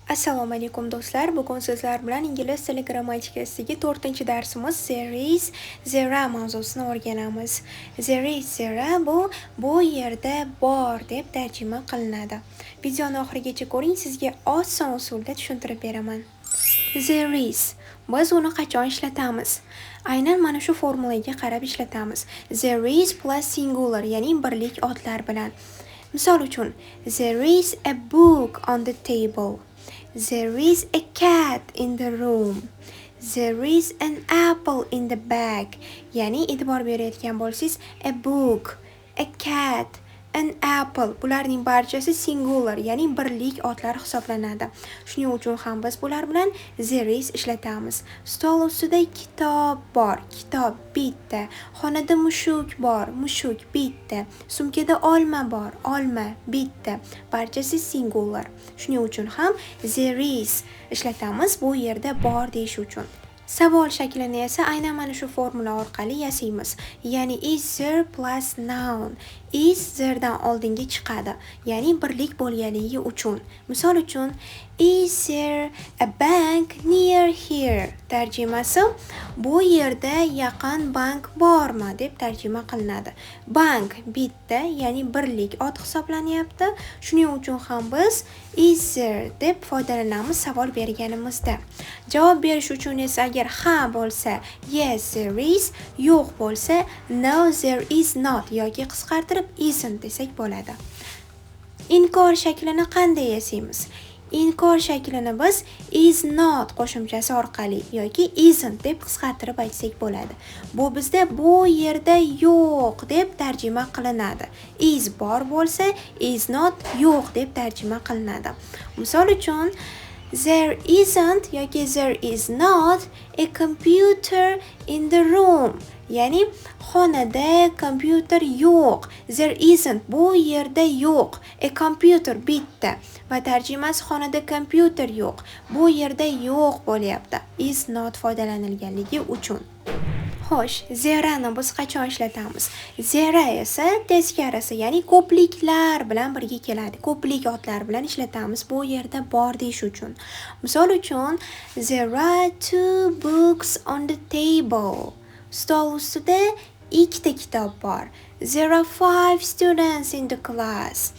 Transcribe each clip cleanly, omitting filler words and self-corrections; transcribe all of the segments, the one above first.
Assalomu alaykum, do'stlar. Bugun sizlar bilan ingliz tili grammatikasidagi 4-darsimiz "There is", "there are" mavzusini o'rganamiz. "There is", "there are" bu yerda bor deb tarjima qilinadi. Videoni oxirigacha ko'ring, sizga oson usulda tushuntirib beraman. There is. Biz uni qachon ishlatamiz? Aynan mana shu formulaga qarab ishlatamiz. There is plus singular, ya'ni birlik otlar bilan. Misol uchun, there is a book on the table. There is a cat in the room. There is an apple in the bag. Ya'ni e'tibor berayotgan bo'lsangiz, a book, a cat, an apple, bularning barchasi singular, ya'ni birlik otlar hisoblanadi. Shuning uchun ham biz bular bilan there is ishlatamiz. Stol ustida kitob bor, kitob bitta. Xonada mushuk bor, mushuk bitta. Sumkada olma bor, olma bitta. Barchasi singular. Shuning uchun ham there is ishlatamiz bu yerda bor deyish uchun. Savol shaklini esa aynan mana shu formula orqali yasaymiz. Ya'ni is there plus noun. Is theredan oldinga chiqadi. Ya'ni birlik bo'lganligi uchun. Misol uchun, is there a bank near here? Tarjimasi bu yerda yaqin bank bormi deb tarjima qilinadi. Bank bitta, ya'ni birlik ot hisoblanyapti. Shuning uchun ham biz is there deb foydalanamiz savol berganimizda. Javob berish uchun esa agar ha bo'lsa, yes, there is, yo'q bo'lsa, no, there is not yoki qisqartirib isn't desak bo'ladi. Inkor shaklini qanday yasaymiz? Inkor shaklini biz is not qo'shimchasi orqali yoki isn't deb qisqartirib aytsak bo'ladi. Bu bizda bu yerda yo'q deb tarjima qilinadi. Is bor bo'lsa, is not yo'q deb tarjima qilinadi. Misol uchun, there isn't yoki there is not a computer in the room. Ya'ni xonada kompyuter yo'q. There isn't, bu yerda yo'q. A computer bitta va tarjimasi xonada kompyuter yo'q. Bu yerda yo'q bo'lyapti. Is not foydalanilganligi uchun. Xo'sh, there are'ni biz qachon ishlatamiz? There are esa teskarisi, ya'ni ko'pliklar bilan birga keladi. Ko'plik otlar bilan ishlatamiz bu yerda bor deyish uchun. Misol uchun, there are two books on the table. Stol ustida ikkita kitob bor. There are five students in the class.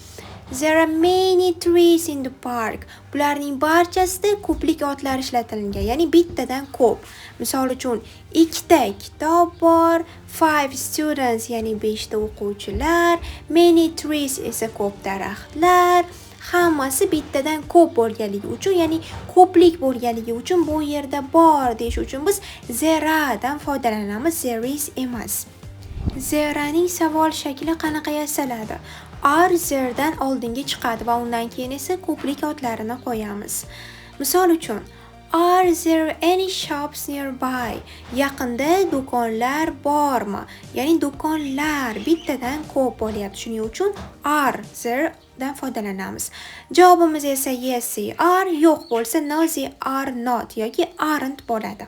There are many trees in the park. Bularning barchasida ko'plik otlar ishlatilgan, ya'ni bittadan ko'p. Misol uchun, ikkita kitob bor, five students, ya'ni beshta o'quvchilar, many trees esa ko'p daraxtlar. Hammasi bittadan ko'p bo'lganligi uchun, ya'ni ko'plik bo'lganligi uchun bu yerda bor deyish uchun biz there are'dan foydalanamiz, there is emas. There are'ning savol shakli qanaqa yasaladi? Are there'dan oldinga chiqadi va undan keyin esa ko'plik otlarini qo'yamiz. Misol uchun, are there any shops nearby? Yaqinda do'konlar bormi? Ya'ni do'konlar bittadan ko'p bo'lyapti. Shuning uchun are there dan foydalanamiz. Javobimiz esa yes, they are, yo'q bo'lsa no, they are not yoki aren't bo'ladi.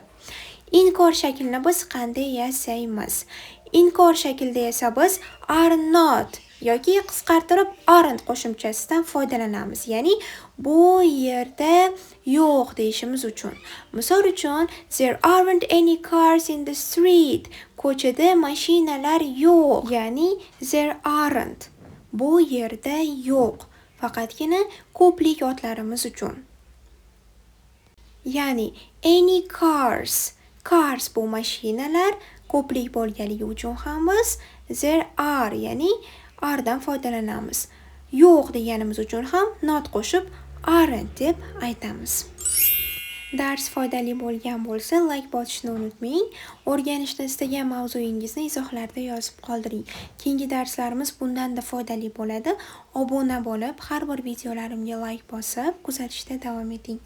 Inkor shaklini biz qanday yasaymiz? Inkor shaklida esa biz are not yoki qisqartirib aren't qo'shimchasidan foydalanamiz. Ya'ni bu yerda yo'q deyishimiz uchun. Misol uchun, there aren't any cars in the street. Ko'chada mashinalar yo'q. Ya'ni there aren't. Bu yerda yo'q. Faqatgina ko'plik otlarimiz uchun. Ya'ni any cars. Cars bu mashinalar, ko'plik bo'lganligi uchun ham biz there are, ya'ni are'dan foydalanamiz. Yo'q deganimiz uchun ham not qo'shib aren't deb aytamiz. Dars foydali bo'lgan bo'lsa, like bosishni unutmang. O'rganishni istagan mavzuyingizni izohlarda yozib qoldiring. Keyingi darslarimiz bundan-da foydali bo'ladi. Obuna bo'lib, har bir videolarimga like bosib, kuzatishda davom eting.